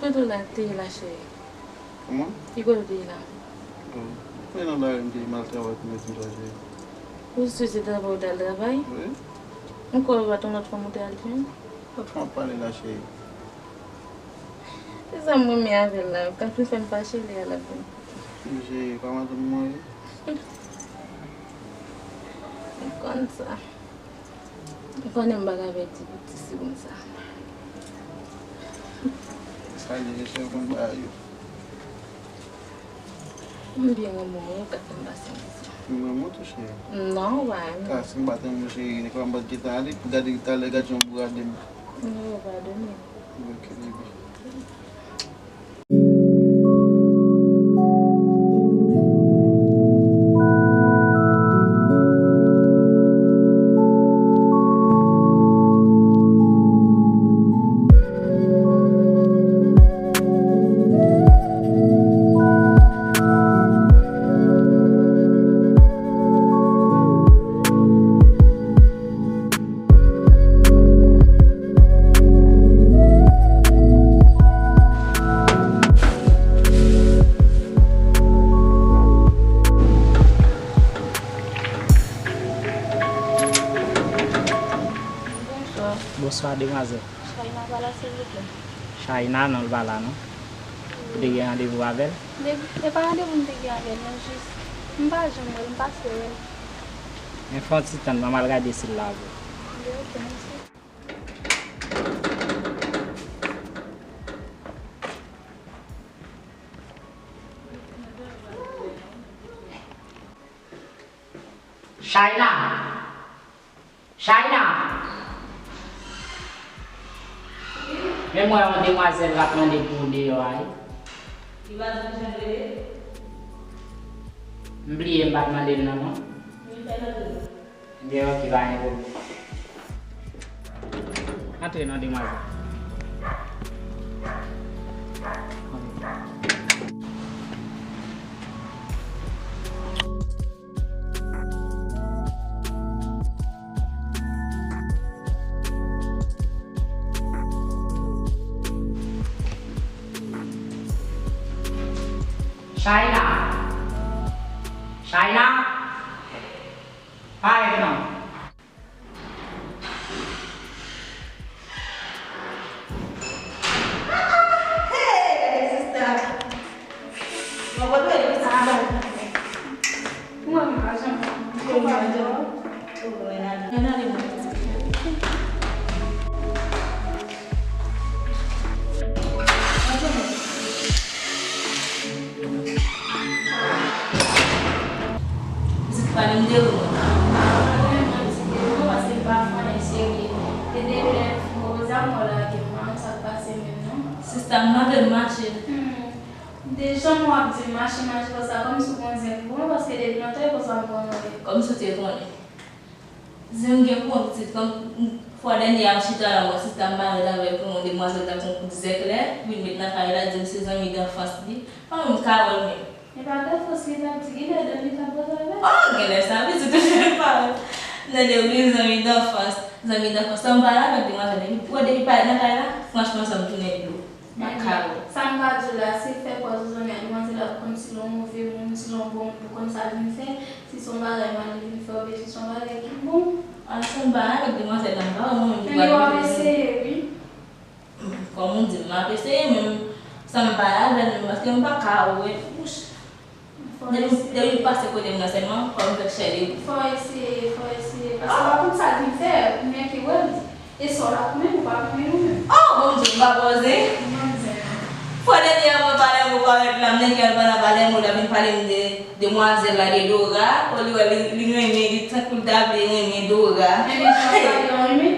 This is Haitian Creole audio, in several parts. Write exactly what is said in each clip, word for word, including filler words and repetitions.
Kote w la, te ye la, cheri? Kòman? Ki kote w te ye la? Bon, mwen nan lari, m te mal travay pou mete m chèche. Ou sou se travay ou t al travay? Wi. M kwè w pa t yon lòt fanm ou te al jwenn. Lòt fanm ap pale la, cheri. Se sa m renmen avè l la, k ap fin fè m fache lè a l ap vin. Cheri, pa madanm mwen ye. M konn sa. Ou konnen m pa ka pèdi piti si konsa. Sa li, mesye, yo konn bagay yo. M byen renmen w, wi, ou ka fè m pasyans. M renmen w tou, cheri. Non, ou pa renmen. Ka, si m pa t renmen w, cheri, nèg la m pa t gentan ale pou gade talè, gade jan w bourade m. Non, ou padone m. Ok, baby. Bonswa. Bonswa, demwazèl. Chayna pa la, silvouplè? Chayna, non, l pa la, non. Ou te gen randevou avè l? E pa randevou m te gen avè l, non, jis m pa janm wè l, m pase wè l. Men fè yon ti tann, ban m al gade si l la vre. Ok, mèsi. Chayna! Chayna! Men mwen yon demwazèl k ap mande pou ou deyò a, wi. Li pa di pou jan l rele? M bliye, m pa t mande l non, non. Li fè nan tou. Ebyen, ok, pa gen pwoblèm. Antre non, demwazèl. Chayna! Chayna! Parèt non! Hey, gade sista. Mwen konn wè li piti. Mwen pa janm. Mwen pa janm. Mwen ale mwen. Pitit pale m de ou. Mwen di de ou paske m pa fè anyen serye. E depi lè m fin repoze a, m wè w lage m la, sa k pase menm non. Sista, m pa vle mache. Hmm. De jan w ap di m mache, mache konsa, kòmsi w gon zen pou mwen, paske depi lontan e konsa m konnen w ye. Kòmsi w te konnen. Zen m gen pou mwen pitit, kòm fwa dènye a m chita la, mwen sista m parèt avèk yon demwazèl t ap fè yon kout zèklè, vin met nan kay la, di m se zanmi danfans li. Pa menm ka wè l menm. E pa danfans li t ap di, genlè zanmi t ap poze avè l. Oh, genlè sa pitit ou fè parèt. Tande wi, zanmi danfans, zanmi danfans. Sa m pale avèk demwazèl, depi, depi parèt nan kay la, franchman, san m tounen dlo. Mwen ka wè. Sa m ka di w la, si l fè pòz ou zanmi ak demwazèl la, pou konn si l yon move moun, si l yon bon moun, pou konn sa l vin fè, si s on bagay mal li vin fè oubyen si s on bagay ki bon. A, sa m pa avèk demwazèl la, m pa wè mwen menm ki pral. Men w ap eseye, wi. Kòm ou di m, m ap eseye, men sa m pa avè l menm, paske m pa ka wè. Depi, depi m pase kote m nan sèlman, kò m fèk chède. Fò eseye, fò eseye. Paske w pa konn sa l vin fè, ou menm ki wè l. E sa w la konnen, ou pa konnen ou menm. Oh, Bondye, m pa poze. Fwa dènye a, mwen pale mo parèt la, m nèk al pale, pale mo la, vin pale m de demwazèl la, de Dora. O, li wè, li, li renmen, li tankou l ta vle renmen Dora. Ebyen, sa w pale w renmen?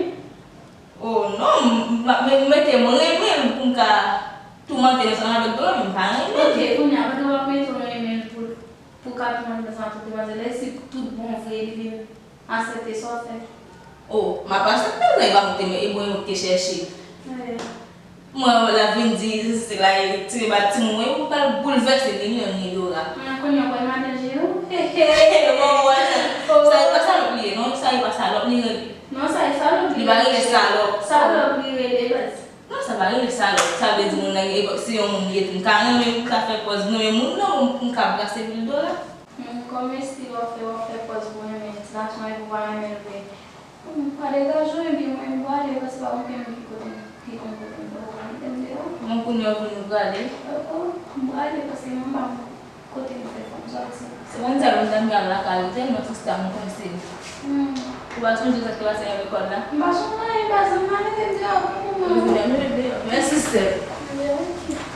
Oh, non, m, m, m mete m renmen l pou m ka toumante l ansanm avèk Dora, men m pa renmen l. Ok, kounye a, pandan w ap mete w renmen l pou l Pou w ka tounen ansanm ak tout demwazèl la, e si tout bon vre li vin aksepte sa w fè? Oh, m ap aksepte l, e pa mwen ki te, e mwen ki te chèche. Wi. Mwen, l ap vin di, se la, e tire ba timoun, e ou pral boulvèse li, li menm, ni Dora. Ah, kounye a w pral madanm Jero? He, he. Bon, wè, sa, sa e pa salòp li ye, non, sa e pa salòp li rele. Non, sa e salòp li rele. Li pa rele salòp. Salòp li rele, baz. Non, Sa pa rele salòp. Sa vle di moun nan gen, se yon moun li ye tou. M ka renmen, m ka fè pòz m renmen moun nan, m, m ka brase pil dola. Hmm, kòm estil w ap fè, w ap fè pòz pou renmen ti gason epi w pa renmen l vre. Hmm, m pa degaje w, ebyen mwen m prale, paske pa gen okenn moun ki kote m, ki konn kote m, donk w pa mete m deyò. Bon, kounye a w vin ou prale? Oh, oh, m prale, paske mwen m pa konn kote m fè fanm sòti. Se konn sa, lòt dam nan lakay ou tèlman sista m konn se. Hmm. Ou pa sonje sa k te pase nan lekòl la? M pa sonje anyen, baz, m pa mete m deyò pou kouman. Ou vin mete deyò. Mèsi, sè. Ebyen, ok.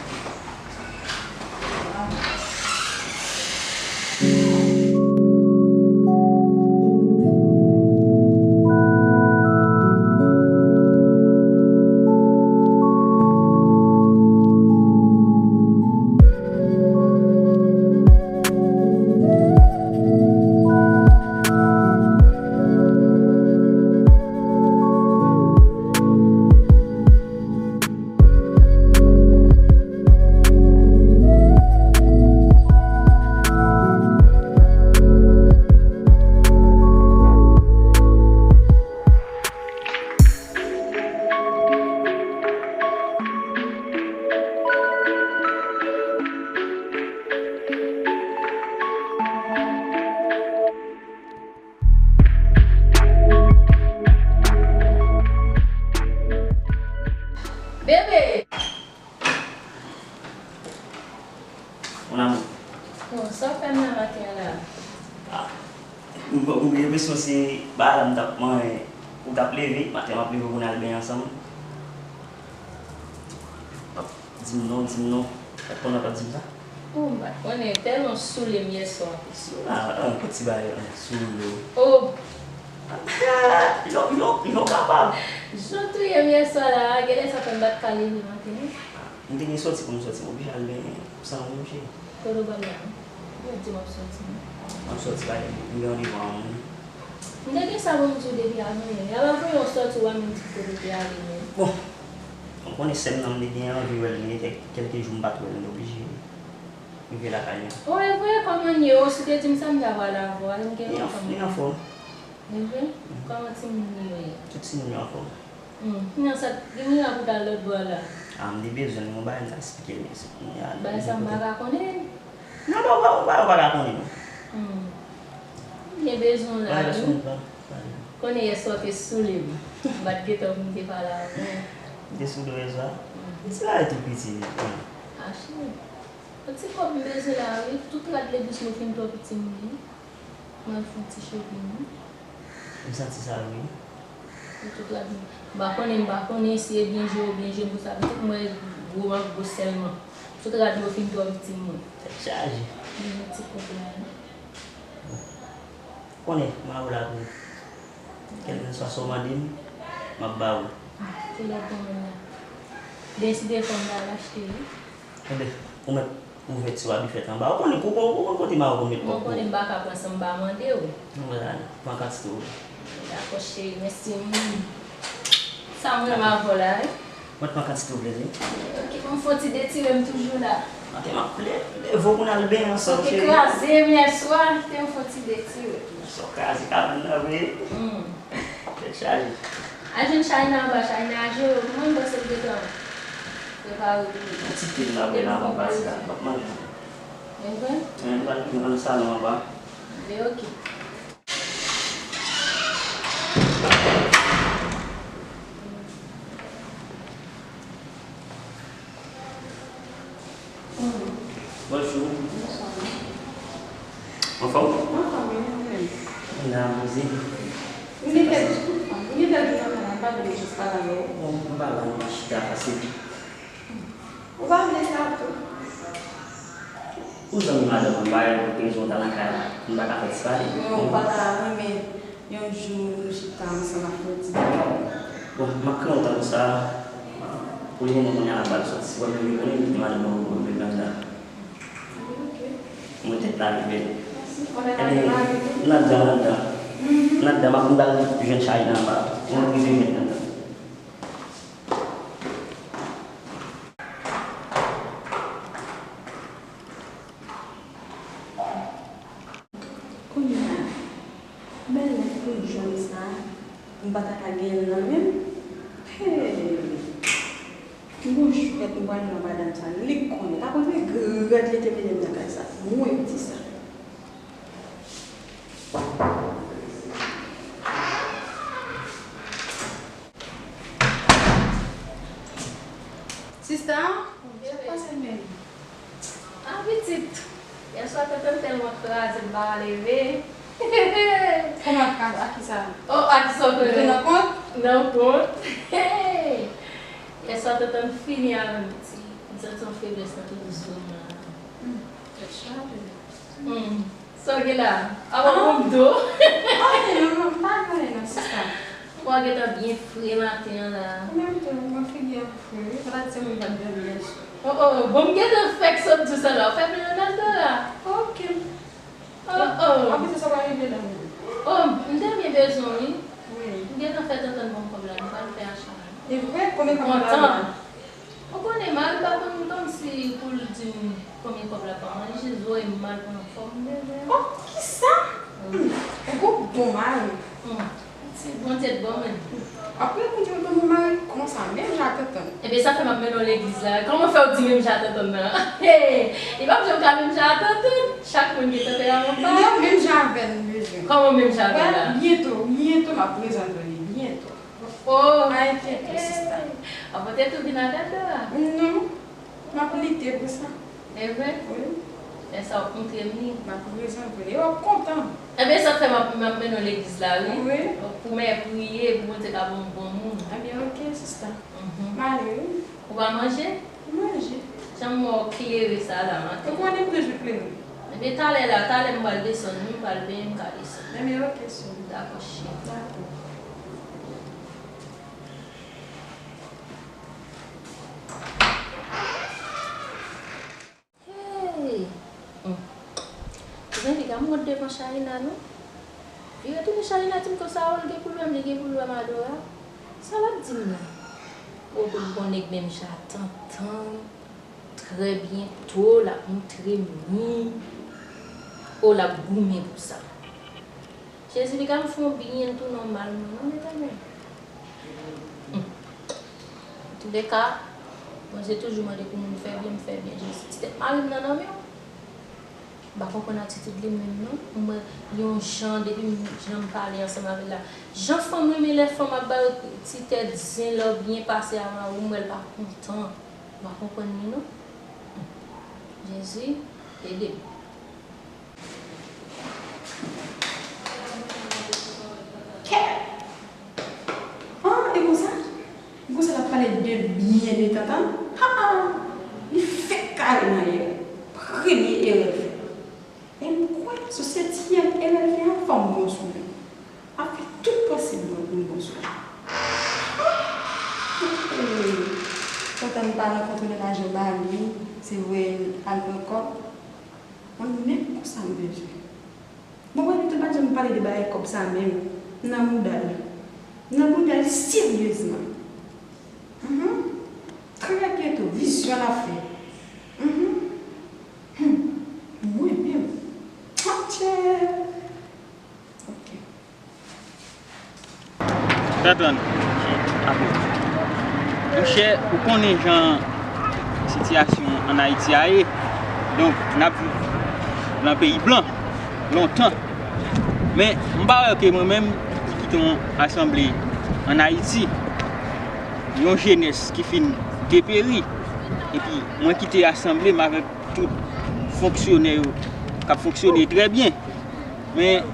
Bebe! Mon amour. Bon, sa w fè m nan maten an la? Ah, m, m gen enpresyon se bagay la m t ap manyen, ou t ap leve, maten m ap leve pou n al benyen ansanm. Di m non, di m non. Ou pa t konnen w t ap di m sa? Oh, m pa t konnen. Tèlman w soule m yèswa. Soule? Ah, ah, kot ti bagay, ah, soule w. Oh! Ah, jan, jan, jan w kapab. Jan w touye m yèswa la, genlè sa fè m pa t ka leve maten an. M te gen sòti pou m sòti, m oblije al benyen san ou, cheri. Kote w pral la? Ou di m ap sòti, non? M ap sòti, pa gen, m gen randevou a yon moun. M te gen sa pou m di w depi avan yè. Y ap anvoye w sòti, ou pa menm di m kote w te ale menm. Bon, ou konnen sè m nan, m te gen anvi wè l, men kèk, kèlke jou m pa t wè l, m te oblije rive lakay mwen. O, e vre, kòman ye? O, si w te di m sa, m ta pral avè w, ale m gen lontan m. Li anfòm. E vre? Kòman timoun yo ye? Tout timoun yo anfòm. Hmm, kounya sa, gen miracle pou w t al lòt bò a la. Ah, m te bezwen l, m gen yon bagay m ta esplike l, men se kounya. Bagay sa m pa ka konnen. Non, non, ou pa, ou pa, ou pa ka konnen, non. Hmm. M gen bezwen w la, wi. Konnen yèswa w te soule m. M pa t gentan pou m te pale avè w. M te soule w yèswa? Hmm. Ti bagay tou piti, wi. Ah, cheri. Yon ti kòb m bezwen la, wi. Tout rad legliz nou fin twò piti m, wi. M al fè yon ti shopping, wi. M santi sa, wi. Pou tout rad nou. M pa konnen, m pa konnen si e byen jwe ou byen jwe m pou sa. Pitit m wè gwo m ap gwo sèlman. Tout rad yo fin twò piti m, mwen. Tèt chaje. M gen ti kòb la, wi. Konnen, m a ou la pou kèlkeswa sa w mande m, m ap ba ou. Kilè pou mwen la? Deside fò m ta al achte, wi. Enben, ou mèt ouvèti a bifèt anba. Ou konnen, ou, ou, ou konn kote m a ou konn met kòb pou ou. Mwen konnen m pa ka pran san m pa mande w. Mwen la, pran kantite w vle. Dakò, cheri, mèsi. Sa mwen m avè w la, wi. Mwen pran kantite w vle, wi. Ok, bon, fò ti detire m toujou la. Maten m ap le-, leve w pou n al benyen ansanm, cheri. Sa w te kraze m yèswa, kite m fò ti detire. Sa w kraze kabann nan vre. Hmm. Tèt chaje. Al jwenn China anba, China a jere w. Mwen, m panse l gentan prepare pou ou. Yon ti pil la, vre, la, anba pase la. M ap manje. E vre? Wi, m pral nan salon anba. Ebyen, ok. Bonjou. Bonswa. Anfòm? Anfòm, wi, ou menm? Mwen la, poze. Mwen gen kèk jou, mwen gen kèk jou nan kay la, m pa vle jis pale avè w. Bon, m pa la, m chita pase. Ou pa vle sa tou? Ou zanmi madanm mwen, m pa wè pou ki rezon w ta nan kay la. Nou pa ka fè ti pale. Non, ou pa ta renmen yon jou nou chita ansanm ap fè yon ti pale? Bon, m ap kran w tankou sa. Pou le moman, kounye a la, m pral sòti. Ou wè, m konnen m kite madanm mwen pou mwen nan la. Ok. Mwen tèt la pi bèl. Mèsi. Ebyen, n ap dan, n ap dan. Mhm. N ap dan, m ap, m pral jwenn China anba. Mwen rive jwenn nan. Kounye a, bèl nèg pou jwenn sa, m pa ta ka gen l nan men m. Hey! Bon jwèt m pral nan madanm sa, li konnen. L ap regrèt li te mete m nan kay sa. Mwen di sa. Sista, sa k pase menm? Ah, pitit. Yèswa, tantan m tèlman kraze, m pa ka leve. Kòman kraze? A kisa? Oh, a kisa w kwè? Ou te nan kont? Nan kont. Yèswa, tantan m fini avè m, pitit. M santi yon feblès nan tout zo m la. Hmm, tèt chaje. Hmm. Sa w gen la? Apa w do? Anyen non, non, m pa gen anyen non, sista. Kò w gentan byen fre maten an la. Ou menm tou, mwen figi an fre wi. Sa ta di se moun k ap dòmi yèswa. Oh, oh, bon, m gentan fèk sot di w sa la. Ou fè plen nan dal la? Ok. Oh, oh. Anplis sa pa rive la menm. Oh, m te byen bezwen w wi. Wi. M gentan fè tantan bon kòb la. M pral fè acha a. E vre? Konbyen kòb la? Kontan. Ou konnen, mari m pa konn kòmsi pou l di m konbyen kòb l ap ban mwen, li jis voye m al pran fòm m bezwen. Oh, kisa? Hmm, ou gon bon mari. Hmm. Ti Bondye t ban mwen. Apre Bondye ban mwen mari konsa, menm jan ak tantan. Ebyen, sa fè m ap mennen w legliz la. Kòman fè w di menm jan ak tantan nan? Hey! Li p ap janm ka menm jan ak tantan. Chak moun gen tanperaman pa yo. Non, menm jan avè l m bezwen. Kòman menm jan avè l la? Well, byento, byento m ap prezante w li, byento. Oh! Pa enkyete, sista. Apa w te tou vin avè l la? Non. M ap lite pou sa. E vre? Wi. Lè sa w ap montre m li. M ap prezante l. E w ap kontan. Ebyen, sa k fè m ap, m ap mennen w legliz la, wi. Wi. Pou mè priye, pou Bondye ka ban w bon moun. Ebyen, ok, sista. Mhm. M ale, wi. Ou pa manje? M manje. Jan m wè w klere sa la, maten. Ou konnen m toujou klere. Ebyen, talè la, talè m pral desann, wi, m pral benyen, m ka desann. Ebyen, ok, sè m. Dakò, cheri. Dakò. Hey! Hmm. Zanmi, gade m wont devan Shaïna, non? Li retounen Shaïna di m konsa, oh, l gen pou l wè m, li gen pou l wè m Adora. Sa l ap di m la? Oh, pou l gon nèg menm jan ak tantan. Trè byento, l ap montre m li. Oh, l ap goumen pou sa. Jezi, piga m fè yon byen tou nòmal mwen, non, mezanmi. Hmm. Antouleka, Bondye toujou mande pou moun fè byen, m fè byen. Jezi, ti tèt mari m nan nan men w. M pa konprann atitid li menm, non. M wè yon jan, depi m, jan m pale ansanm avè l la. Jan fanm renmen lè fanm ap ba yo ti tèt zen, lè w byen pase a mari w, m wè l pa kontan. M pa konprann li, non. Hmm. Jezi, ede m. Kè! Ah, e konsa? E konsa l ap pale de byen de tantan? Ha, ha! Li fèk kare nan erè. Premye erè l fè. E m kwè sou se ti erè l fè a, fò m bon sou li. M ap fè tout posib mwen pou m bon sou li. Ha! Tantan m pa rankontre nan lajan mari, se vre, al pran kòb. Mwen menm konsa m bezwen. Bon, wè, li tou pa janm pale de bagay kòb sa menm. M nan mouda l. M nan mouda l seryezman. Mhm. Trè byento, vizyon l ap fè. Mhm. Hmm. Mwen menm. Atchè! Ok. Tantan, monchè, ou konnen jan sitiyasyon ann Ayiti a ye. Donk, n ap viv nan peyi blan lontan. Men, m pa wè ke mwen menm ki kite yon asanble ann Ayiti, yon jenès ki fin deperi, epi mwen kite asanble m avèk tout fonksyonè yo k ap fonksyone trè byen. Men,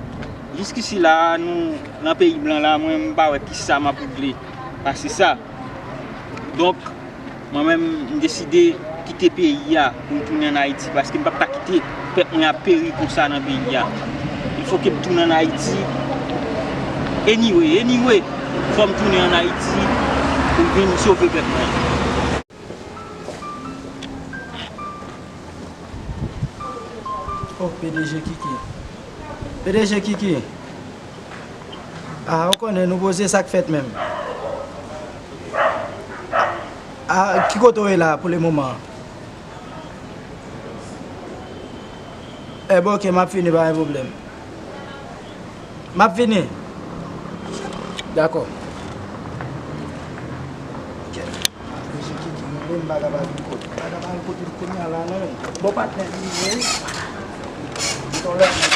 jiskisi la a, nou nan peyi blan la, mwen, m pa wè kisa m ap regle pase sa. Donk, mwen menm, m deside kite peyi a pou m tounen ann Ayiti, paske m p ap ka kite pèp mwen ap peri konsa nan peyi a. Il fo ke m tounen ann Ayiti. Anyway, anyway, fò m tounen ann Ayiti pou m vin sove pèp mwen. Oh, P D G Kiki. P D G Kiki. Ah, ou konnen nou poze, sa k fèt menm? Ah, ki kote w ye la pou le moman? Eh, bon, ok, m ap vini, pa gen pwoblèm. M ap vini. Dakò. M pa ka pa al kote. M pa ka pa al kote kounye a la, non. Bon, patnè, li, wi. Yon lòt nèg.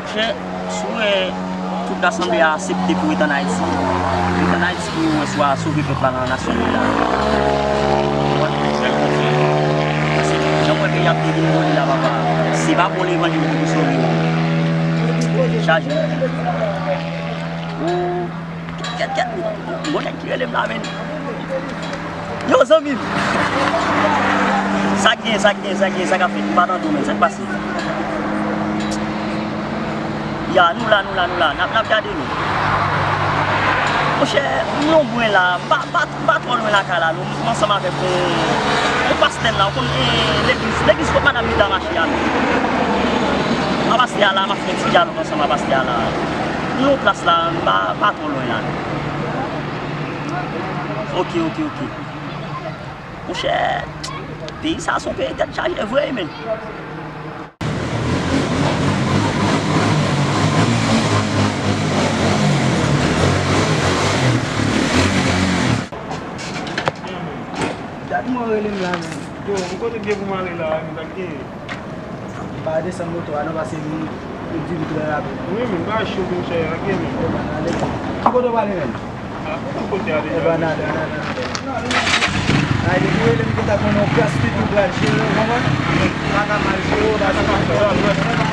Monchè, si w wè tout rasanble a aksepte pou ret ann Ayiti, ret ann Ayiti pou yo wè si w a sove pèp la nan nasyon li la. Mwen, m fè l konfyans. Paske jan m wè peyi ap devini jodi la, papa, se pa bon levanjil ki pou sove w. Chaje. Kèt, kèt, gon nèg ki rele m la, men. Yo, zanmi m. Sa k gen, sa k gen, sa k gen, sa k ap fèt? M pa tande w, men. Sa k pase? Ya, nou la, nou la, nou la. N ap, n ap gade nou. Monchè, m lonbren la. M pa, m pa, m pa twò lwen lakay la, non. M ansanm avèk yon, yon pastè la. Ou konn, eh, legliz, legliz kot madanm Mita mache a, non. A pastè a la, m ap fè yon ti dyalòg ansanm a pastè a la. M nan yon plas la, m pa, pa twò lwen la. Ok, ok, ok. Monchè, peyi sa se yon peyi tèt chaje vre, men. Dat mwen rele m la, men. Yo, m kote byen pou m ale la, men sa k genyen? M pa desann moto a non, paske m, m di m trè rapid. Wi, men bagay cho, monchè, sa k genyen, men? Bon, ban ale, men. Ki kote w prale, men? Ah, ou konn kote a deja. Ebyen, n ale, n ale, n ale. Ay, depi w rele m, m gentan konnen yon klas fi tou pral jere w, konprann? Pa ka mal jere w, paske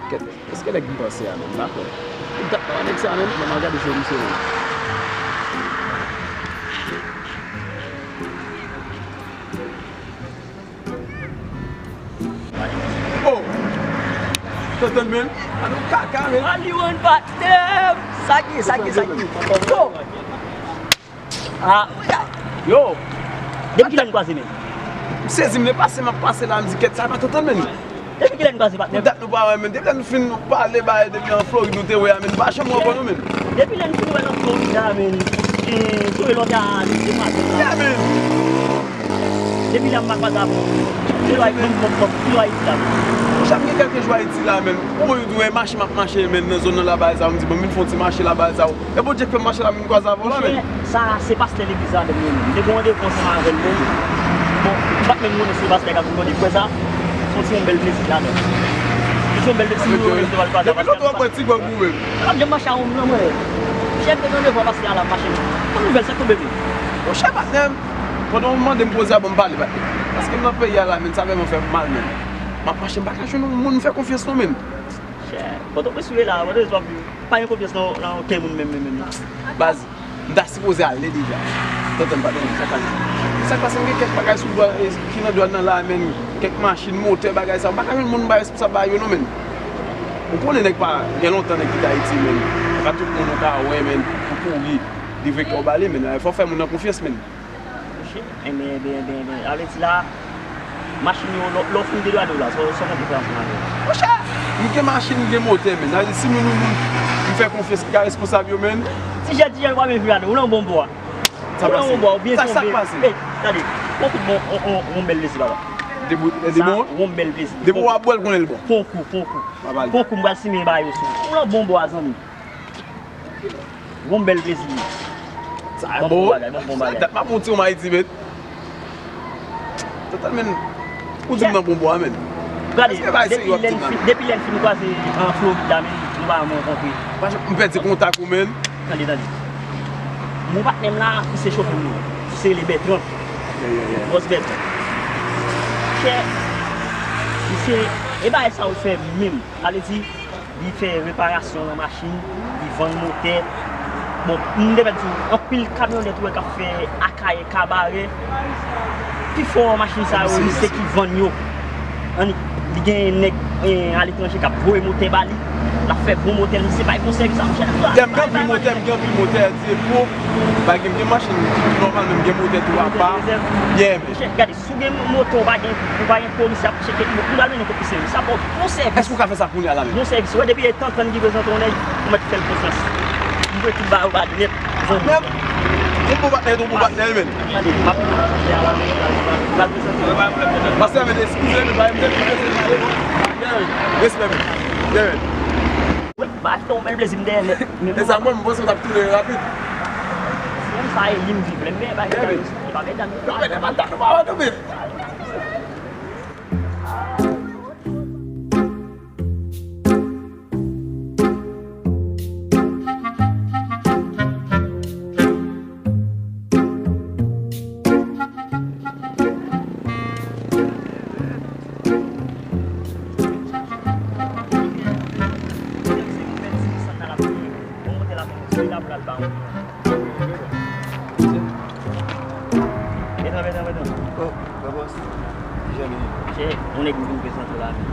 Kèt, èske nèg m panse a menm? M pa kwè. Ou dat pa wè nèg sa menm? Ban m al gade je misye menm. Oh! Tantan menm? Gade yon kaka menm. Hollywood patnè! Sa ki, sa ki, sa ki? Yo! Ah, yo! Depi kilè n kwaze menm? M sezi, m le pase, m ap pase la, m di kèt sa pa tantan menm. Depi kilè n kwaze, patnè? Pou dat nou pa wè menm. Depi lè nou fin pale bagay depi an Florid nou te wè a menm, nou pa janm wè kò nou menm. Depi lè n fin wè nan Florida menm, eh, sou e lòt a, nou te kwaze la. Ya menm. Depi lè m pa kwaze avè w. Ki lwa, ki lwa Ayiti la? Monchè, m gen kèlke jou Ayiti la menm. Ou wè, ou wè mache m ap mache menm nan zòn nan Labalsa, m di bon, m vin fè yon ti mache Labalsa. E Bondye k fè m mache la, m vin kwaze avè w la menm. Monchè, sa se pastè legliz la menm, wi. M te gen randevou ansanm avè l menm. Bon, m pa t menm konnen se pastè k ap vin konnen frè sa. Se yon ti yon bèl plezi la menm. Se yon bèl plezi, wi, wi, m te pral kwaze avè l. Depi lontan w ap pran ti gwòg ou menm. M ap janm mache a yon moun mwen. Chèf de randevou a pastè a la ap mache menm. Bon nouvèl, sa k tonbe menm? Monchè, patnè m, pandan w mande m koze a, ban m pale, patnè. Paske m nan peyi a la menm, sa vrèman fè m mal menm. M ap mache, m pa ka jwenn yon moun m fè konfyans non menm. Chè, Pòtoprens ou ye la, Pòtoprens w ap viv. Pa gen konfyans nan, nan okenn moun menm, menm, menm, non. Baz, m ta sipoze ale deja. Tantan m pa tande sa k pase. Sa k pase, m gen kèk bagay sou dwàn, eh, ki nan dwàn nan la, menm. Kèk machin, motè, bagay sa. M pa ka jwenn moun m bay responsab bagay yo non, menm. Ou konnen nèg pa gen lontan nèg kite Ayiti, menm. Pa tout moun ou ka wè, menm, pou kouri livre kè w ba li, menm. Fò w fè moun nan konfyans, menm. Monchè, enben, enben, enben, enben. A vle di la, machin yo, lè, lè w fin dedwade w la, sa, sa w konte fè ansanm avè l? Monchè, m gen machin, m gen motè, menn. Sa vle di, si moun, moun, moun, m fè konfyans, ki ka responsab yo, menn. Ti jèn, ti jèn, w pa menm vin gade, ou nan bon bò a. Ou nan bon bò a, ou byen tonbe. Sa k pase? Ey, gade, pran kout bon, on, on, on bèl plezi, papa. Depi, depi bon? Sa, on bèl plezi. Depi w ap bwè l konnen l bon. Pran kou, pran kou. Pran kou, m pral simen ba yo sou ou. Ou nan bon bò a, zanmi. Bon bèl plezi. Sa bon, bon bagay, bon, bon bagay. Dat m ap yon ti Ayiti, men. Total, men. Ou di m nan bon bò a, men. Gade, depi lè n fin, depi lè n fin kwaze an Florid la, men, nou pa janm rankontre. M pèdi kontak ou, men. Tande, tande. Mon patnè m la, li se chofè m li. Li se rele Bètran. Bòs Bètran. Chè, li se, e bagay sa ou fè menm. Sa vle di, li fè reparasyon nan machin, li vann motè. Bon, m te mèt di w, anpil kamyonèt ou wè k ap fè Akayè, Kabarè, pifò machin sa yo, li se ki vann yo. Annik, li gen nèg, eh, aletranje k ap voye motè ba li. L ap fè bon motè, li se bay bon sèvis ap chèf la. Yè, m gen anpil motè, m gen anpil motè, di pou, bagay, m gen machin nòmal, men m gen motè tou apa. Yè, men. Chèf, gade, si w gen moto, ou pa gen, ou pa gen polis, y ap tcheke, ou pral mennen w kot komisè, wi. Sa ba w bon sèvis. Èske w ka fè sa kounye a la menm? Bon sèvis. Wè, depi e Tantann ki prezante yon nèg, ou mèt fè l konfyans. Mwen tout ba yo ba nèt. Nèt. Yon bon patnè, yon bon patnè, men. Pastè, men, eskize, men, ba m nèt, men. Respè, men. Ba achte yon bèl plezi m dèyè nèt. E sa, mwen, m panse w t ap tounen rapid. Se konn sa e li m viv, lè m gen bagay, e pa medam. Yo, men, e pa dat, nou pa wè nou, men. Metan, metan, metan. Oh, bòs. Kijan li ye? Chè, yon nèg m vin prezante w la, men.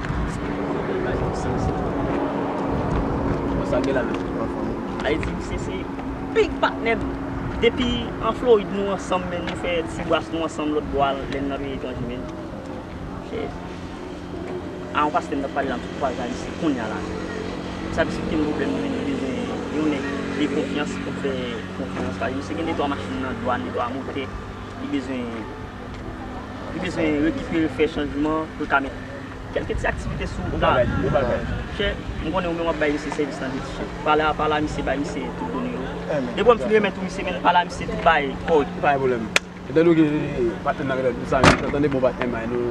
Sa gen la, men? Anfòm. Ayiti, misye se big patnè m. Depi an Florid, nou ansanm, men nou fè ti bras nou ansanm lòt bò a, lè n nan peyi etranje, men. Chè. A yon pastè m t ap pale la, m sot kwaze a misye kounye a la. Sa misye ki gen pwoblèm, li bezwen yon nèg de konfyans pou fè konfyans. Paske misye gen de twa machin nan dwàn, de twa motè. Li bezwen, li bezwen rekipere, fè chanjman pou l ka met kèlke ti aktivite sou wout la. Chè, m konnen ou menm w ap bay misye sèvis nan de ti chèk. Pale a, pale a misye, bay misye tout done yo. Depi w m fin remèt ou misye, men pale a misye tout bagay kòrèk. Pa gen pwoblèm. Etan donke patnè n nan gentan di sa, men tande bon patnè m a nou.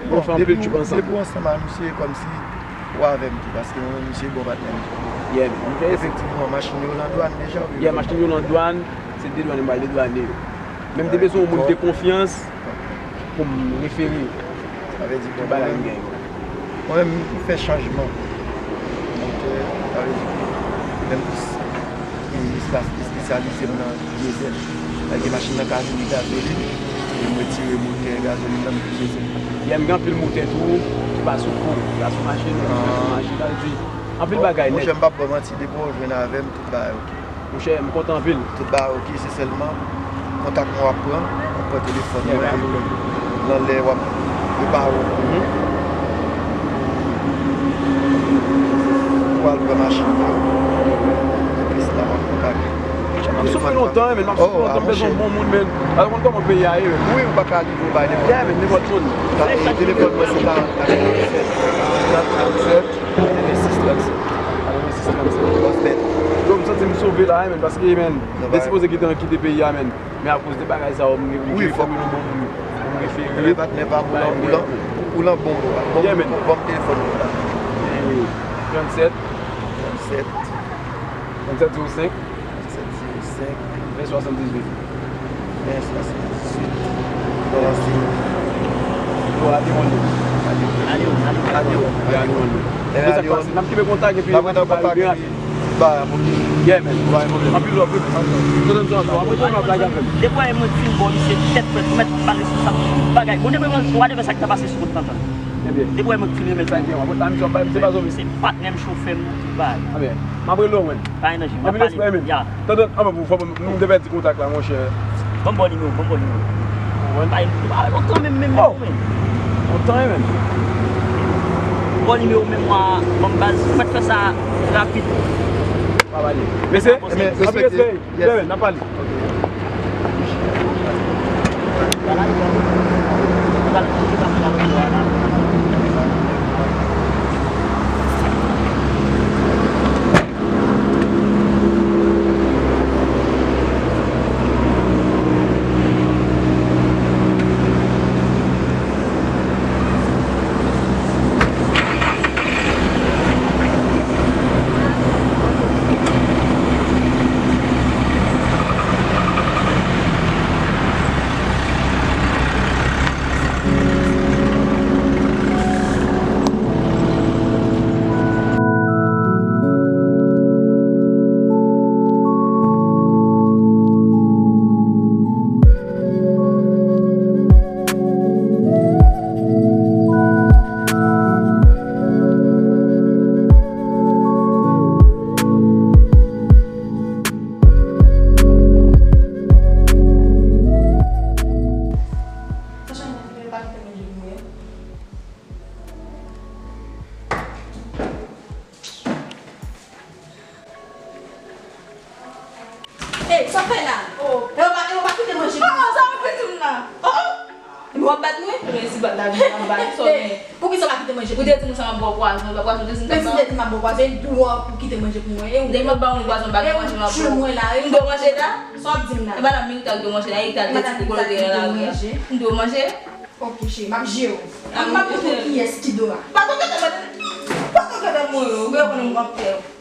Bon, fè anpil trip ansanm. Depi w ansanm a misye, kòmsi ou avè m tou, paske mwen menm misye bon patnè m tou. Yeah, men. Efektivman, machin yo nan dwàn deja, wi. Yeah, machin yo nan dwàn, se dedwane m pral dedwane yo. Men m te bezwen yon moun de konfyans pou m refere. Sa vle di ke mwen menm, mwen menm, m fè chanjman. Donk, euh, sa vle di ke menm plis, m espas-, espesyalize m nan dyezèl. Paske machin nan ka vin gazolin, e m retire motè gazolin nan, m plis dyezèl. Yeah, m gen anpil motè tou, ki pa sou kou, ki pa sou machin, ki pa sou machin, sa vle di, anpil bagay nèt. Monchè, m p ap ba w manti, depi w jwenn avè m, tout bagay oke. Monchè, m kontan anpil. Tout bagay oke, se sèlman kontak mwen w ap pran, w ap pran telefòn mwen, nan lè w ap prepare w pou w al pran machin nan. Epi sila w ap kontak. M soufri lontan, men m ap soufri lontan, m bezwen yon bon moun, men. Pa konn kòman peyi a ye, men. Wi, ou pa ka rive bay nenpòt moun. Yeah, men nenpòt moun. Telefòn mwen se karant, karant-sèt, karant-sèt, katrevensis, trannsenk. Katrevensis, trannsenk. Bòs bèt. Yo, m santi m sove la, men, paske, men, m te sipoze kite, kite peyi a, men. Men akoz de bagay sa yo, m oblije fè m yon bon moun pou m refere. Ebyen, patnè pa m, ou lan, ou lan, ou lan bon moun. Ban m, ban m telefòn mwen la. Trannsèt. Trannsèt. Trannsèt zewo senk. Trannsèt zewo senk. Ven swasanndizuit. Ven swasanndizuit. Bon, se Yo, ale, ale. Ale, ale, ale. N ap kenbe kontak epi n ap rete an kontak epi ba, ok. Yeah, man. Anpil love, wi. Depi w wè mwen fin ba w misye tèt frèt, ou mèt pale sou sa, tout bagay. Bon, depi w wè sa k ta pase sou wout lan, tande. Depi w wè mwen fin remèt sa. Se patnè m, chofè m, tout bagay. M ap rele w, man. Pa gen danje. Anpil respè, men. Tande, anpil pou fò, nou te pèdi kontak la, monchè. Ban m ba w nimewo, ban m ba w nimewo. Bay, bay, lontan menm, menm, menm, menm. Lontan, menm. Ba w nimewo menm, mwen, ban m baz. Ou mèt fè sa rapid. Pa pale. Mesye, anpil respè. Yes. N ap pale. W ap bat mwen? Mwen si bat la vin anba li sò men. Poukisa w pa kite manje Ou pou te di m sa m ap ba w pwazon, w pa pwazon te di m Menm si sa. w te di m ap ba w pwazon, e dlo a pou kite manje pou mwen. E ou Depi w ap ba mwen pwazon, ba e mwen manje ou m ap tchoul ba w. Mwen la. M dwe manje la? Sa w ap di m la? E madanm Mirita k dwe manje la, Mirita l te di pou kolo te nan lari a. M dwe manje? Ok, cheri, m ap jere w. Ah, M ap montre w kiyès ki dwa. Pa tonbe nan manje. Pa tonbe nan mwen, ou gen konnen m pap fè.